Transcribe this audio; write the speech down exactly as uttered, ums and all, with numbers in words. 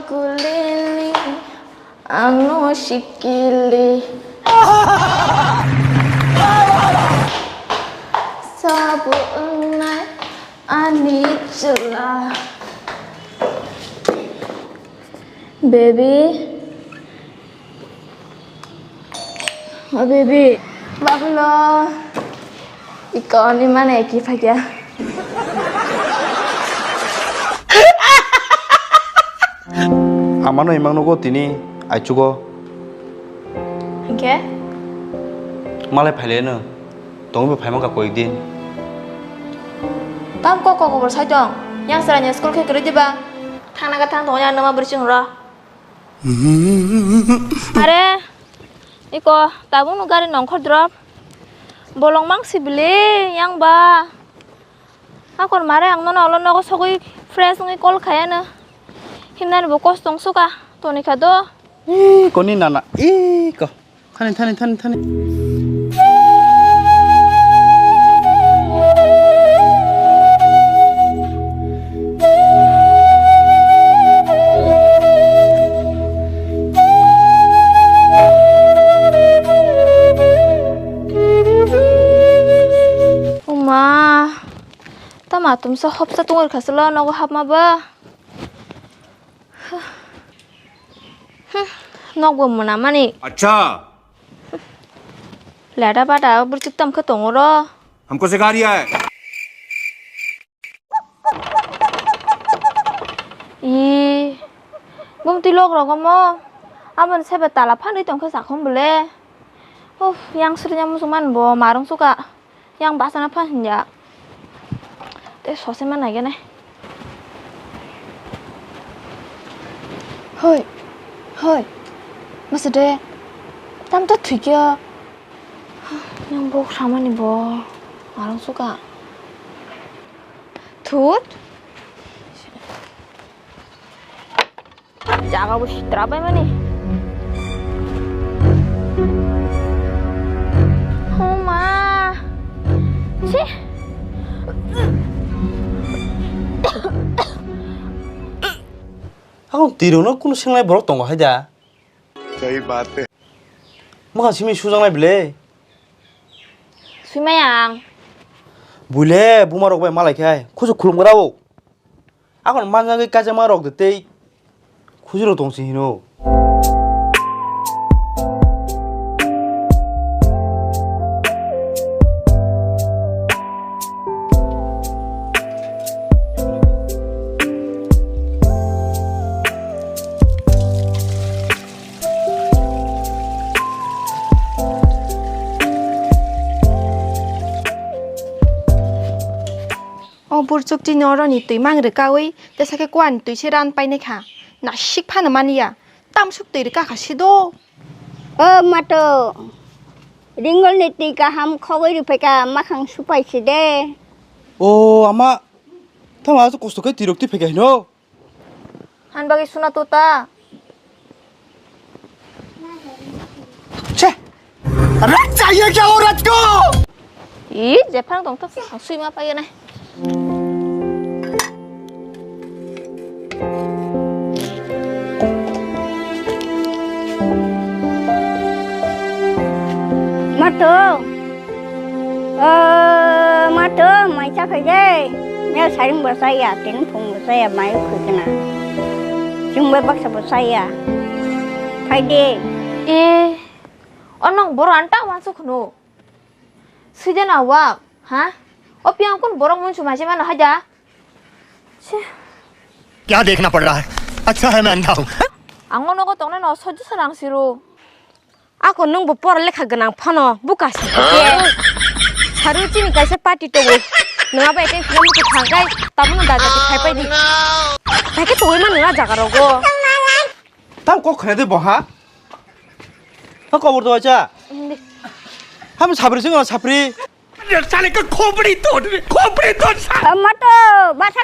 Kulini ano sikili. Sabo wngnai ani chwla. Baby. O baby, babulo. Iko ni mana eki phakya. Amano imang nogo tini aichugo. Hingke? Malai phaileno. Tongwi bo phaimang ka koik din. Tam kok kok bor sai tong. Yang sranya school khe kwrwi diba? Thangna ka thang tong yang nama bwrwi chwng ro. Are, iko tabukno gari nongkhor drop. Bolong mang si bile yang ba. Akon mare ang nono olo nogo sogwi fresh wngwi call khayano. Himnani bo kosto wngsuka tonikha do. Ih, koni nana, ih, ko. Thani, thani, thani, thani. Uma, tama tumsa hopsa tungwi khasalo nogo hapma ba. Hmm, nokbo mwnamani. Acha. Lada bada burchuk tam khe tongo ro. Hamko sikha riya hai. Ih, bumtwi lok rogo mo. Aboni sebe tala phanwi tongkhe sakhom bole. Uff, yang srinya muchung man bo marung suka. Yang basa na phan ya. Te sose ma nai gene. Hoi. Hoi. Masa de. Tam to thikya. Yang bok samani bo. Arang suka. Thut. Jaga bo sitra bai mani. Homa. Chi. Akon tiro no kunu senglai borok tongo hai da. Sahi baat hai. Mokha simi sujang nai bile. Sui maya ang. Buile buma rok bai malai khai khusu khulum gra o. Akon manjagwi kaijak ma rok de tei khujuro tong si hino. O burchuk tini oroni twi mang rwkaui tesa khe kuani twi se ran painai kha. Nasik phano mani ya. Tamsuk twi rwka kha sido. O mato, ringolni twi kaham khogwi rw phaikha, makhang supai si de. O ama, tamo aswk kosto khe twi rok twi phaikha hino? Han bagwi suna tuta. Che. Rat chahiye kya aurat ko? Ih, jephang tong to, ang sui ma paye nai. Mato. O mato, mai cha phai de. Mel saring bo saya, tin phung bo saya, mai khoi kana. Chwng bai baksa bo saya. Phai de. E, o nong boro anta wansu khunu. Sui de na wa, ha? O piang kun borok mun chuma se mano haja. Che. क्या देखना पड़ रहा है? अच्छा है मैं अंधा हूँ। Ang o nogo tongnai no sojjo sarang siru. Ako nwng bo pora lekha gwnang phano buka se khe. Saru chini kaisa party tongwi. Nwng abo attend khlai muchung thang kai, tabukno daja twi khai pai di. Hai khe tongwi mano na jaga rogo. Tam kok khna de bo ha? Ha kobor do cha. Hindi. Ham sabri sing sapri. साले का खोपड़ी तोड़ दे, खोपड़ी तोड़ साले। Mato, basa